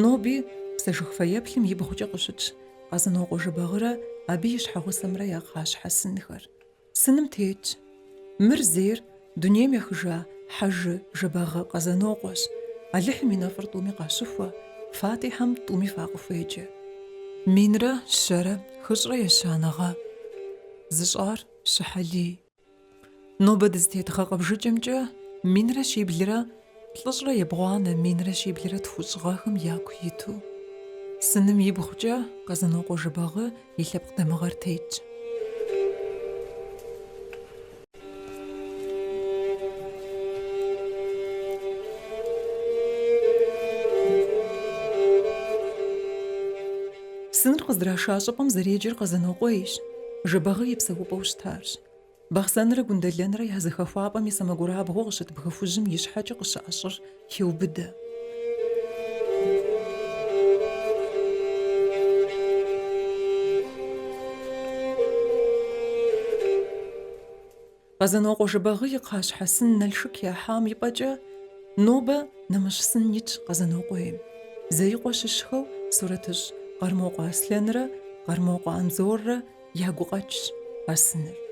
Ноби Псэ жыг фэеплъым ибгъукӏэ къыщытщ Къэзанокъуэ Жэбагъырэ абы и щхьэгъусэмрэ я кхъащхьэ сынхэр. Сыным тетщ. Мыр зейр дунейм ехыжа Хьэжы Жэбагъы Къэзанокъуэщ. Алыхьым и нэфӏыр тӏуми къащыхуэ, Фатихьэм тӏуми факъыхуеджэ. Минрэ щэрэ хыщӏрэ ещанэ гъэ. Зыщӏар Щыхьэлий. Нобэ дызытет гъэ къэбжыкӏэмкӏэ минрэ щиблрэ плӏыщӏрэ ебгъуанэ, минрэ щиблрэ тхущӏ гъэхэм яку иту. Сыным ибгъукӏэ Къэзанокъуэ Жэбагъы и лъэпкъ дамыгъэр тетщ. Сыныр къыздраша щӏыпӏэм зэреджэр Къэзанокъуейщ, Жэбагъы и псэупӏэу щытарщ. Бахъсэнрэ Гундэлэнрэ я зэхэхуапӏэм и сэмэгурабгъуу къыщыт бгы хужьым и щхьэкӏэ къыщыӏэ щӏыр хеубыдэ. Къэзанокъуэ Жэбагъы и кхъащхьэ сын Налшык яхьам и пӏэкӏэ нобэ нэмыщӏ сын итщ Къэзанокъуейм. Зеикъуэ щыщхэу сурэтыщӏ Къэрмокъуэ Аслъэнрэ Къэрмокъуэ Анзоррэ я гукъэкӏщ а сыныр.